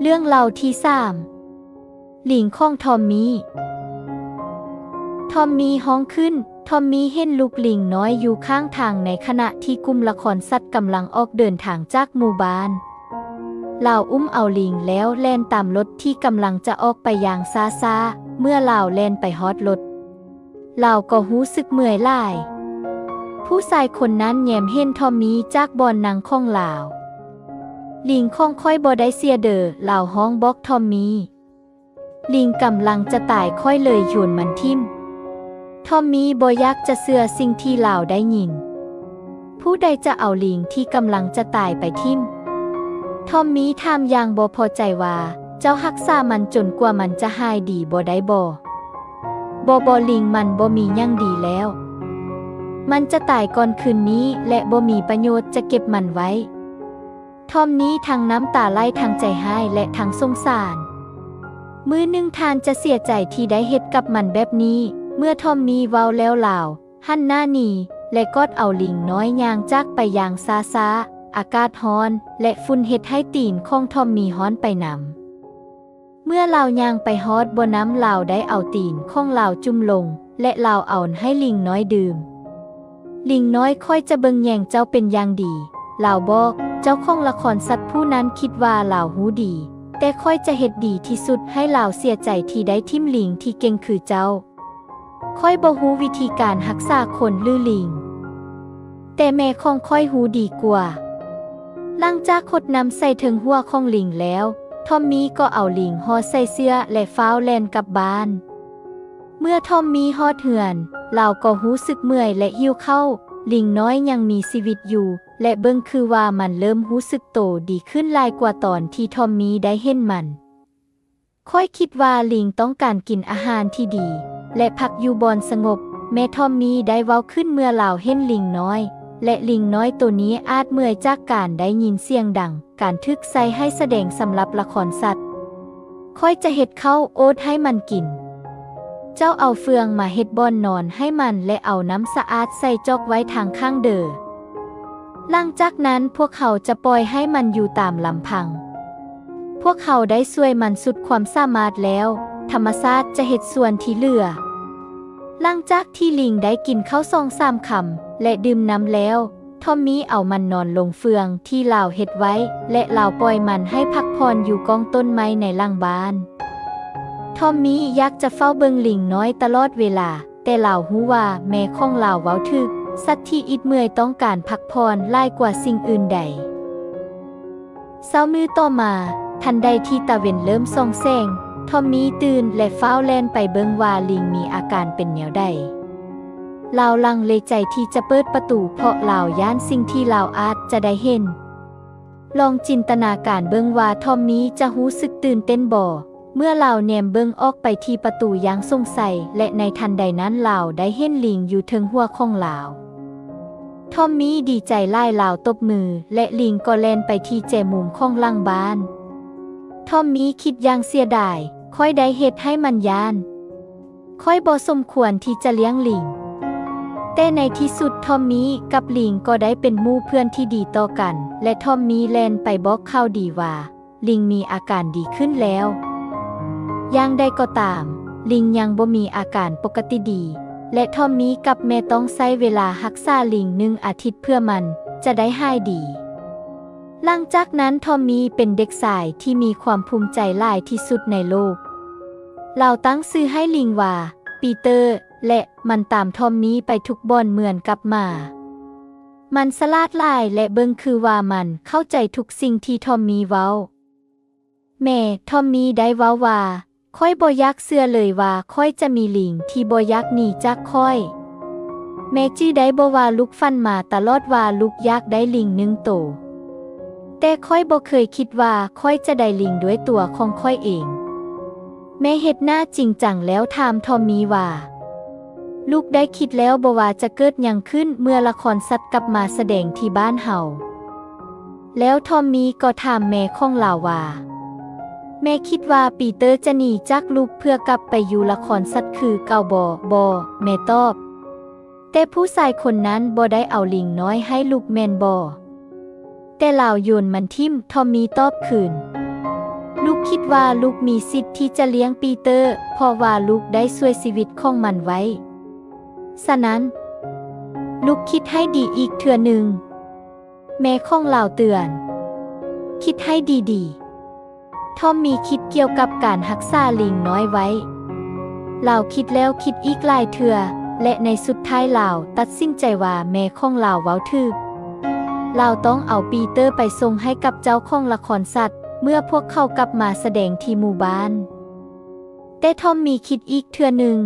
ເລື່ອງເລົ່າທີສາມ ລິງຂອງທອມມີ. ທອມມີຮ້ອງຂຶ້ນ. ທອມມີເຫັນລູກລິງນ້ອຍຢູ່ຂ້າງທາງ ໃນຂະນະທີ່ກຸ່ມລະຄອນສັດກຳລັງອອກເດີນທາງຈາກໝູ່ບ້ານ. ລາວອຸ້ມເອົາລິງແລ້ວແລ່ນຕາມລົດທີ່ກຳລັງຈະອອກໄປຢ່າງຊ້າໆ. ເມື່ອລາວແລ່ນໄປຮອດລົດ, ລາວກໍຮູ້ສຶກເມື່ອຍຫຼາຍ. ຜູ້ຊາຍຄົນນັ້ນແຍມເຫັນທອມມີຈາກບ່ອນນັ່ງຂອງລາວ. ລິງຂອງຂ້ອຍບໍ່ໄດ້ເສຍເດີ, ລາວຮ້ອງບອກທອມມີ. ລິງກຳລັງຈະຕາຍ, ຂ້ອຍເລີຍໂຍນມັນຖິ້ມ. ທອມມີບໍ່ຢາກຈະເຊື່ອສິ່ງທີ່ລາວໄດ້ຍິນ. ຜູ້ໃດຈະເອົາລິງທີ່ກຳລັງຈະຕາຍໄປຖິ້ມ? ທອມມີຖາມຢ່າງບໍ່ພໍໃຈວ່າ, ເຈົ້າຮັກສາມັນຈົນກວ່າມັນຈະຫາຍດີບໍ່ໄດ້ບໍ່? ບໍ່, ບໍ່, ລິງມັນບໍ່ມີຫຍັງດີແລ້ວ. ມັນຈະຕາຍກ່ອນຄືນນີ້ ແລະ ບໍ່ມີປະໂຫຍດຈະເກັບມັນໄວ້. ທອມມີທັງນ້ຳຕາໄຫຼ, ທັງໃຈຮ້າຍ ແລະ ທັງສົງສານ. ມື້ໜຶ່ງທ່ານຈະເສຍໃຈທີ່ໄດ້ເຮັດກັບມັນແບບນີ້. ເມື່ອທອມມີເວົ້າແລ້ວ, ລາວຫັນໜ້າໜີ ແລະ ກອດເອົາລິງນ້ອຍຍ່າງຈາກໄປຢ່າງຊ້າໆ. ອາກາດຮ້ອນ ແລະ ຝຸ່ນເຮັດໃຫ້ຕີນຂອງທອມມີຮ້ອນໄປນຳ. ເມື່ອລາວຍ່າງໄປຮອດບໍ່ນ້ຳ, ລາວໄດ້ເອົາຕີນຂອງລາວຈຸ່ມລົງ ແລະ ລາວເອົາໃຫ້ລິງນ້ອຍດື່ມ. ລິງນ້ອຍ, ຂ້ອຍຈະເບິ່ງແຍງເຈົ້າເປັນຢ່າງດີ, ລາວບອກ. ເຈົ້າຂອງລະຄອນສັດຜູ້ນັ້ນຄິດວ່າລາວຮູ້ດີ, ແຕ່ຂ້ອຍຈະເຮັດດີທີ່ສຸດໃຫ້ລາວເສຍໃຈທີ່ໄດ້ຖິ້ມລິງທີ່ເກັ່ງຄືເຈົ້າ. ຂ້ອຍບໍ່ຮູ້ວິທີການຮັກສາຄົນ ຫຼື ລິງ, ແຕ່ແມ່ຂອງຂ້ອຍຮູ້ດີກວ່າ. ຫຼັງຈາກຫົດນ້ຳໃສ່ເທິງຫົວຂອງລິງແລ້ວ, ທອມມີກໍເອົາລິງຫໍ່ໃສ່ເສື້ອ ແລະ ຟ້າວແລ່ນກັບບ້ານ. ເມື່ອທອມມີຮອດເຮືອນ, ລາວກໍຮູ້ສຶກເມື່ອຍ ແລະ ຫິວເຂົ້າ. ລິງນ້ອຍຍັງມີຊີວິດຢູ່ ແລະ ເບິ່ງຄືວ່າມັນເລີ່ມຮູ້ສຶກໂຕດີຂຶ້ນຫຼາຍກວ່າຕອນທີ່ທອມມີໄດ້ເຫັນມັນ. ຂ້ອຍຄິດວ່າລິງຕ້ອງການກິນອາຫານທີ່ດີ ແລະ ພັກຢູ່ບ່ອນສະຫງົບ, ແມ່ທອມມີໄດ້ເວົ້າຂຶ້ນເມື່ອລາວເຫັນລິງນ້ອຍ ແລະ ລິງນ້ອຍໂຕນີ້ອາດເມື່ອຍຈາກການໄດ້ຍິນສຽງດັງ, ການຖືກໃຊ້ໃຫ້ສະແດງສຳລັບລະຄອນສັດ. ຂ້ອຍຈະເຮັດເຂົ້າໂອດໃຫ້ມັນກິນ. ເຈົ້າເອົາເຟືອງມາເຮັດບ່ອນນອນໃຫ້ມັນ ແລະ ເອົານ້ຳສະອາດໃສ່ຈອກໄວ້ທາງຂ້າງເດີ. ຫຼັງຈາກນັ້ນພວກເຮົາຈະປ່ອຍໃຫ້ມັນຢູ່ຕາມລຳພັງ. ພວກເຮົາໄດ້ຊ່ວຍມັນສຸດຄວາມສາມາດແລ້ວ, ທຳມະຊາດຈະເຮັດສ່ວນທີ່ເຫຼືອ. ຫຼັງຈາກທີ່ລິງໄດ້ກິນເຂົ້າສອງສາມຄຳ ແລະ ດື່ມນ້ຳແລ້ວ, ທອມມີເອົາມັນນອນລົງເຟືອງທີ່ລາວເຮັດໄວ້ ແລະ ລາວປ່ອຍມັນໃຫ້ພັກຜ່ອນຢູ່ກ້ອງຕົ້ນໄມ້ໃນຫຼັງບ້ານ. ທອມມີຢາກຈະເຝົ້າເບິ່ງລິງນ້ອຍຕະຫຼອດເວລາ, ແຕ່ລາວຮູ້ວ່າແມ່ຂອງລາວເວົ້າຖືກ, ສັດທີ່ອິດເມື່ອຍຕ້ອງການພັກຜ່ອນຫຼາຍກວ່າສິ່ງອື່ນໃດ. ເຊົ້າມື້ຕໍ່ມາ, ທັນໃດທີ່ຕາເວັນເລີ່ມສ່ອງແສງ, ທອມມີຕື່ນ ແລະ ຟ້າວແລ່ນໄປເບິ່ງວ່າລິງມີອາການເປັນແນວໃດ. ລາວລັງເລໃຈທີ່ຈະເປີດປະຕູ, ເພາະລາວຢ້ານສິ່ງທີ່ລາວອາດຈະໄດ້ເຫັນ. ລອງຈິນຕະນາການເບິ່ງວ່າທອມມີຈະຮູ້ສຶກຕື່ນເຕັ້ນບໍ່ ເມື່ອລາວແນມເບິ່ງອອກໄປທີ່ປະຕູຢ່າງສົງໄສ ແລະ ໃນທັນໃດນັ້ນລາວໄດ້ເຫັນລິງຢູ່ເທິງຫົວຂອງລາວ. ທອມມີດີໃຈຫຼາຍ, ລາວຕົບມື ແລະ ລິງກໍແລ່ນໄປທີ່ແຈມຸມຂອງຫຼັງບ້ານ. ທອມມີຄິດຢ່າງເສຍດາຍ, ຂ້ອຍໄດ້ເຮັດໃຫ້ມັນຢ້ານ. ຂ້ອຍບໍ່ສົມຄວນທີ່ຈະລ້ຽງລິງ. ແຕ່ໃນທີ່ສຸດທອມມີກັບລິງກໍໄດ້ເປັນໝູ່ເພື່ອນທີ່ດີຕໍ່ກັນ ແລະ ທອມມີແລ່ນໄປບອກຂ່າວດີວ່າ ລິງມີອາການດີຂຶ້ນແລ້ວ. ຢ່າງໃດກໍຕາມ, ລິງຍັງບໍ່ມີອາການປົກກະຕິດີ ແລະ ທອມມີກັບແມ່ຕ້ອງໃຊ້ເວລາຮັກສາລິງໜຶ່ງອາທິດເພື່ອມັນຈະໄດ້ຫາຍດີ. ຫຼັງຈາກນັ້ນທອມມີເປັນເດັກຊາຍທີ່ມີຄວາມພູມໃຈຫຼາຍທີ່ສຸດໃນໂລກ. ລາວຕັ້ງຊື່ໃຫ້ລິງວ່າປີເຕີ ແລະ ມັນຕາມທອມມີໄປທຸກບ່ອນເໝືອນກັບໝາ. ມັນສະຫຼາດຫຼາຍ ແລະ ເບິ່ງຄືວ່າມັນເຂົ້າໃຈທຸກສິ່ງທີ່ທອມມີເວົ້າ. ແມ່ທອມມີໄດ້ເວົ້າວ່າ, ຂ້ອຍບໍ່ຢາກເຊື່ອເລີຍວ່າຂ້ອຍຈະມີລິງທີ່ບໍ່ຢາກໜີຈາກຂ້ອຍ. ແມ່ຈື່ໄດ້ບໍ່ວ່າລູກຝັນມາຕະຫຼອດວ່າລູກຢາກໄດ້ລິງໜຶ່ງໂຕ. ແຕ່ຂ້ອຍບໍ່ເຄີຍຄິດວ່າຂ້ອຍຈະໄດ້ລິງດ້ວຍຕົວຂອງຂ້ອຍເອງ. ແມ່ເຮັດໜ້າຈິງຈັງແລ້ວຖາມທອມມີວ່າ, ລູກໄດ້ຄິດແລ້ວບໍ່ວ່າຈະເກີດຫຍັງຂຶ້ນເມື່ອລະຄອນສັດກັບມາສະແດງທີ່ບ້ານເຮົາ? ແລ້ວທອມມີກໍຖາມແມ່ຂອງລາວວ່າ, ແມ່ຄິດວ່າປີເຕີຈະໜີຈາກລູກເພື່ອກັບໄປຢູ່ລະຄອນສັດຄືເກົ່າບໍ່? ບໍ່, ແມ່ຕອບ. ແຕ່ຜູ້ຊາຍຄົນນັ້ນບໍ່ໄດ້ເອົາລິງນ້ອຍໃຫ້ລູກແມ່ນບໍ່? ແຕ່ລາວໂຍນມັນຖິ້ມ, ທອມມີຕອບຄືນ. ລູກຄິດວ່າລູກມີສິດທີ່ຈະລ້ຽງປີເຕີ ເພາະວ່າລູກໄດ້ຊ່ວຍຊີວິດຂອງມັນໄວ້. ສະນັ້ນ, ລູກຄິດໃຫ້ດີອີກເທື່ອໜຶ່ງ, ແມ່ຂອງລາວເຕືອນ. ຄິດໃຫ້ດີໆ. ທອມມີຄິດກ່ຽວກັບການຮັກສາລິງນ້ອຍໄວ້. ລາວຄິດແລ້ວຄິດອີກຫຼາຍເທື່ອ ແລະ ໃນສຸດທ້າຍລາວຕັດສິນໃຈວ່າແມ່ຂອງລາວເວົ້າຖືກ. ລາວຕ້ອງເອົາປີເຕີໄປສົ່ງໃຫ້ກັບເຈົ້າຂອງລະຄອນສັດ ເມື່ອພວກເຂົາກັບມາສະແດງທີ່ໝູ່ບ້ານ. ແຕ່ທອມມີຄິດອີກເທື່ອໜຶ່ງ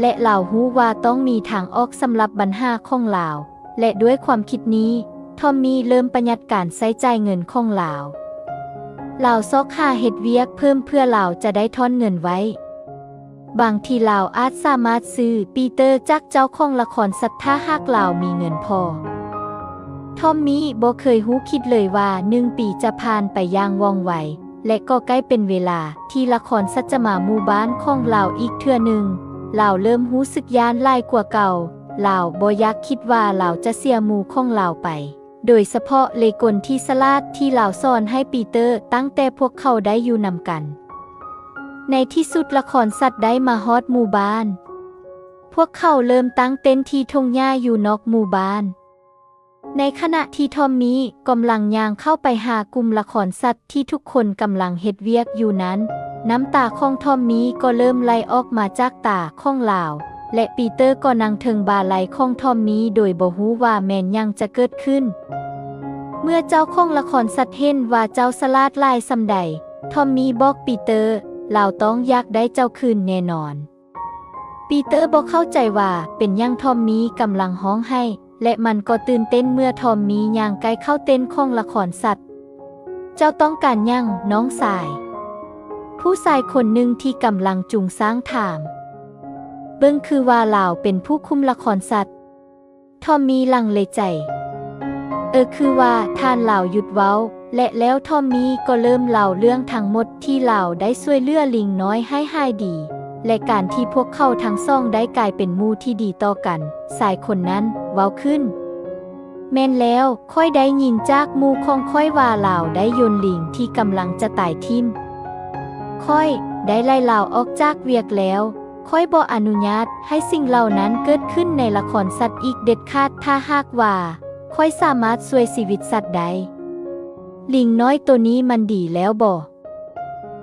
ແລະ ລາວຮູ້ວ່າຕ້ອງມີທາງອອກສຳລັບບັນຫາຂອງລາວ. ແລະ ດ້ວຍຄວາມຄິດນີ້, ທອມມີເລີ່ມປະຢັດການໃຊ້ຈ່າຍເງິນຂອງລາວ. ລາວຊອກຫາເຮັດວຽກເພີ່ມເພື່ອລາວຈະໄດ້ທ້ອນເງິນໄວ້. ບາງທີລາວອາດສາມາດຊື້ປີເຕີຈາກເຈົ້າຂອງລະຄອນສັດ ຖ້າຫາກລາວມີເງິນພໍ. ທອມມີບໍ່ເຄີຍຮູ້ຄິດເລີຍວ່າໜຶ່ງປີຈະຜ່ານໄປຢ່າງວ່ອງໄວ. ແລະ ກໍໃກ້ເປັນເວລາທີ່ລະຄອນສັດຈະມາໝູ່ບ້ານຂອງລາວອີກເທື່ອໜຶ່ງ. ລາວເລີ່ມຮູ້ສຶກຢ້ານຫຼາຍກວ່າເກົ່າ. ລາວບໍ່ຢາກຄິດວ່າລາວຈະເສຍໝູ່ຂອງລາວໄປ, ໂດຍສະເພາະເລກົນທີ່ສະຫຼາດທີ່ລາວສອນໃຫ້ປີເຕີຕັ້ງແຕ່ພວກເຂົາໄດ້ຢູ່ນຳກັນ. ໃນທີ່ສຸດລະຄອນສັດໄດ້ມາຮອດໝູ່ບ້ານ. ພວກເຂົາເລີ່ມຕັ້ງເຕັນທີ່ທົ່ງຫຍ້າຢູ່ນອກໝູ່ບ້ານ. ໃນຂະນະທີ່ທອມມີກຳລັງຍ່າງເຂົ້າໄປຫາກຸ່ມລະຄອນສັດທີ່ທຸກຄົນກຳລັງເຮັດວຽກຢູ່ນັ້ນ, ນ້ຳຕາຂອງທອມມີກໍເລີ່ມໄຫຼອອກມາຈາກຕາຂອງລາວ, ແລະ ປີເຕີກໍນັ່ງເທິງບ່າໄຫຼ່ຂອງທອມມີໂດຍບໍ່ຮູ້ວ່າແມ່ນຫຍັງຈະເກີດຂຶ້ນ. ເມື່ອເຈົ້າຂອງລະຄອນສັດເຫັນວ່າເຈົ້າສະຫຼາດຫຼາຍສ່ຳໃດ, ທອມມີບອກປີເຕີ, ລາວຕ້ອງຢາກໄດ້ເຈົ້າຄືນແນ່ນອນ. ປີເຕີບໍ່ເຂົ້າໃຈວ່າເປັນຫຍັງທອມມີກຳລັງຮ້ອງໄຫ້, ແລະ ມັນກໍຕື່ນເຕັ້ນເມື່ອທອມມີຍ່າງໃກ້ເຂົ້າເຕັນຂອງລະຄອນສັດ. ເຈົ້າຕ້ອງການຫຍັງ, ນ້ອງຊາຍ? ຜູ້ຊາຍຄົນໜຶ່ງທີ່ກຳລັງຈູງຊ້າງຖາມ. ເບິ່ງຄືວ່າລາວເປັນຜູ້ຄຸມລະຄອນສັດ. ທອມມີລັງເລໃຈ. ເອີ ຄືວ່າທ່ານ. ລາວຢຸດເວົ້າ ແລະ ແລ້ວທອມມີກໍເລີ່ມເລົ່າເລື່ອງທັງໝົດທີ່ລາວໄດ້ຊ່ວຍເຫຼືອລິງນ້ອຍໃຫ້ຫາຍດີ ແລະ ການທີ່ພວກເຂົາທັງສອງໄດ້ກາຍເປັນໝູ່ທີ່ດີຕໍ່ກັນ. ຊາຍຄົນນັ້ນເວົ້າຂຶ້ນ. ແມ່ນແລ້ວ, ຂ້ອຍໄດ້ຍິນຈາກໝູ່ຂອງຂ້ອຍວ່າລາວໄດ້ໂຍນລິງທີ່ກຳລັງຈະຕາຍຖິ້ມ. ຂ້ອຍໄດ້ໄລ່ລາວອອກຈາກວຽກແລ້ວ. ຂ້ອຍບໍ່ອະນຸຍາດໃຫ້ສິ່ງເຫຼົ່ານັ້ນເກີດຂຶ້ນໃນລະຄອນສັດອີກເດັດຂາດ. ຖ້າຫາກວ່າຂ້ອຍສາມາດຊ່ວຍຊີວິດສັດໄດ້. ລິງນ້ອຍໂຕນີ້ມັນດີແລ້ວບໍ?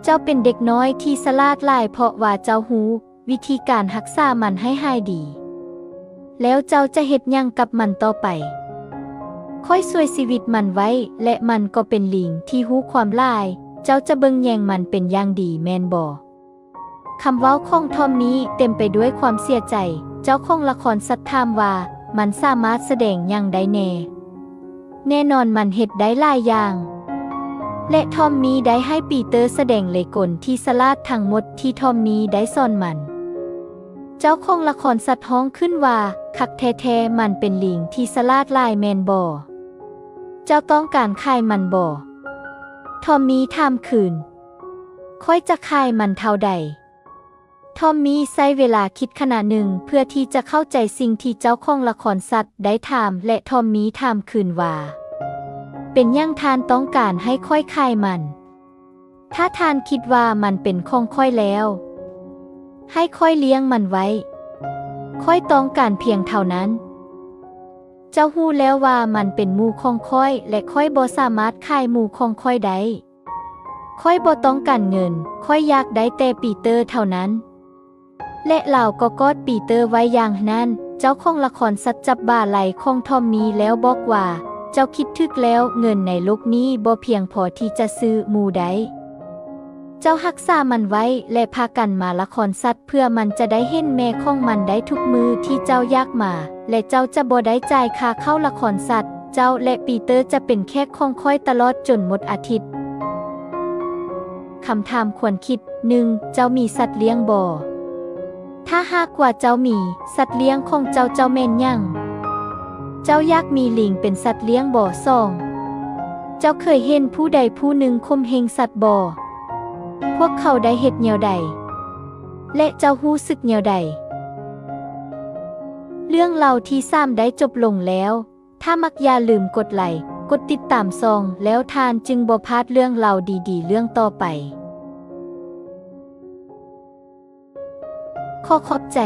ເຈົ້າເປັນເດັກນ້ອຍທີ່ສະຫຼາດຫຼາຍ ເພາະວ່າເຈົ້າຮູ້ວິທີການຮັກສາມັນໃຫ້ຫາຍດີ. ແລ້ວເຈົ້າຈະເຮັດຫຍັງກັບມັນຕໍ່ໄປ? ຂ້ອຍຊ່ວຍຊີວິດມັນໄວ້ ແລະ ມັນກໍເປັນລິງທີ່ຮູ້ຄວາມຫຼາຍ. ເຈົ້າຈະເບິ່ງແຍງມັນເປັນຢ່າງດີແມ່ນບໍ່? ຄຳເວົ້າຂອງທອມມີເຕັມໄປດ້ວຍຄວາມເສຍໃຈ. ເຈົ້າຂອງລະຄອນສັດຖາມວ່າ ມັນສາມາດສະແດງຫຍັງໄດ້ແດ່? ແນ່ນອນມັນເຮັດໄດ້ຫຼາຍຢ່າງ. ແລະ ທອມມີໄດ້ໃຫ້ປີເຕີສະແດງເລກົນທີ່ສະຫຼາດທັງໝົດທີ່ທອມມີໄດ້ສອນມັນ. ເຈົ້າຂອງລະຄອນສັດຮ້ອງຂຶ້ນວ່າ, ຄັກແທ້ໆ, ມັນເປັນລິງທີ່ສະຫຼາດຫຼາຍແມ່ນບໍ່? ເຈົ້າຕ້ອງການຂາຍມັນບໍ່? ທອມມີຖາມຄືນ. ຂ້ອຍຈະຂາຍມັນເທົ່າໃດ? ທອມມີໃຊ້ເວລາຄິດຂະນະໜຶ່ງເພື່ອທີ່ຈະເຂົ້າໃຈສິ່ງທີ່ເຈົ້າຂອງລະຄອນສັດໄດ້ຖາມ ແລະ ທອມມີຖາມຄືນວ່າ, ເປັນຫຍັງທ່ານຕ້ອງການໃຫ້ຂ້ອຍຂາຍມັນ? ຖ້າທ່ານຄິດວ່າມັນເປັນຂອງຂ້ອຍແລ້ວ, ໃຫ້ຂ້ອຍລ້ຽງມັນໄວ້. ຂ້ອຍຕ້ອງການພຽງເທົ່ານັ້ນ. ເຈົ້າຮູ້ແລ້ວວ່າມັນເປັນໝູຂອງຂ້ອຍ ແລະ ຂ້ອຍບໍ່ສາມາດຂາຍໝູຂອງຂ້ອຍໄດ້. ຂ້ອຍບໍ່ຕ້ອງການເງິນ, ຂ້ອຍຢາກໄດ້ແຕ່ປີເຕີເທົ່ານັ້ນ. ແລະ ລາວກໍກອດປີເຕີໄວ້ຢ່າງນັ້ນ. ເຈົ້າຂອງລະຄອນສັດຈັບບ່າໄຫຼ່ຂອງທອມມີແລ້ວບອກວ່າ, ເຈົ້າຄິດຖືກແລ້ວ, ເງິນໃນໂລກນີ້ບໍ່ພຽງພໍທີ່ຈະຊື້ໝູໄດ້. ເຈົ້າຮັກສາມັນໄວ້ ແລະ ພາກັນມາລະຄອນສັດ ເພື່ອມັນຈະໄດ້ເຫັນແມ່ຂອງມັນໄດ້ທຸກມື້ທີ່ເຈົ້າຢາກມາ ແລະ ເຈົ້າຈະບໍ່ໄດ້ຈ່າຍຄ່າເຂົ້າລະຄອນສັດ. ເຈົ້າ ແລະ ປີເຕີຈະເປັນແຂກຂອງຂ້ອຍຕະຫຼອດຈົນໝົດອາທິດ. ຄຳຖາມຄວນຄິດ. ໜຶ່ງ, ເຈົ້າມີສັດລ້ຽງບໍ່? ຖ້າຫາກວ່າເຈົ້າມີ, ສັດລ້ຽງຂອງເຈົ້າ, ເຈົ້າແມ່ນຫຍັງ? ເຈົ້າຢາກມີລິງເປັນສັດລ້ຽງບໍ່? ສອງ, ເຈົ້າເຄີຍເຫັນຜູ້ໃດຜູ້ໜຶ່ງຂົ່ມເຫງສັດບໍ່? ພວກເຂົາໄດ້ເຮັດແນວໃດ? ແລະ ເຈົ້າຮູ້ສຶກແນວໃດ? ເລື່ອງເລົ່າທີສາມໄດ້ຈົບລົງແລ້ວ. ຖ້າມັກຢ່າລືມກົດໄລ, ກົດຕິດຕາມຊ່ອງ, ແລ້ວທ່ານຈຶ່ງບໍ່ພາດເລື່ອງເລົ່າດີໆເລື່ອງຕໍ່ໄປ. ຂໍຂອບໃຈ.